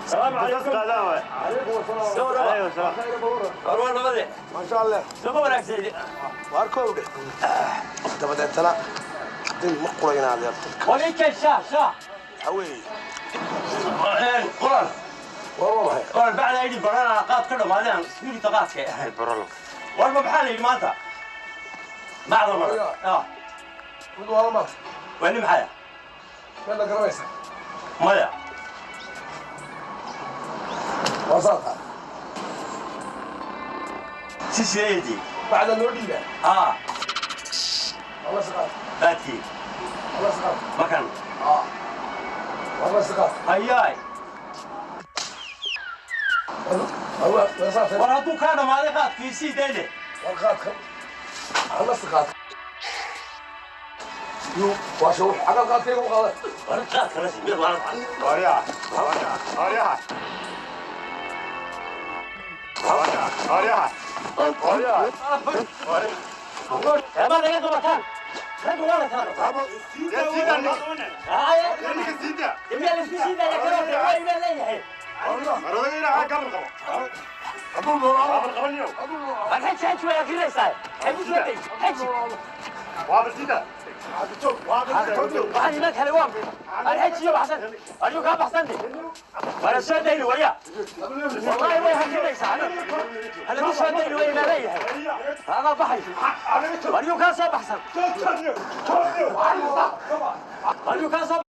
السلام عليكم. عليكم السلام. ايوه السلام. ما شاء الله. Waarkowdhe dabadeetana din ma qurayna adeerta. وليك شاه شاه. Waxaa weeye قران war waa maxay? قران بعد ايدي برانا قاد كله ما لنا سوري تقاتك هاي برولو والله بحالي مانتا بعض المرة Mid waala maata. وين محايا Meel la garanaysa. مايا Waa saartaa. سيدي Bacda loo dhiibaa. Waa la siqaad. باتي Waa la siqaad. مكان Waa la siqaad. هياي Waa saartaa. ورا كان ما قاد في سيدي War qaadka. Waa la siqaad. Yuu waa shuux xagal qaadkayga u qaaday. ورا قاد كلا سي ورا Aryaha. Aryaha. Aryaha. Aryaha. ما لقيت مكان رجل ولا ترى يا اللي في سيدي يا كلام وين لا يحيى. الحين حج شويه كذا يساي حج شويه حج. waxaan iman kale waan الحج يا حسن ارجوك ها بحسن وانا soo dayni waya والله way hakinaysaa ana ku soo dayni way leeyahay hada baxay aryu ka soo baxsan aryu ka soo.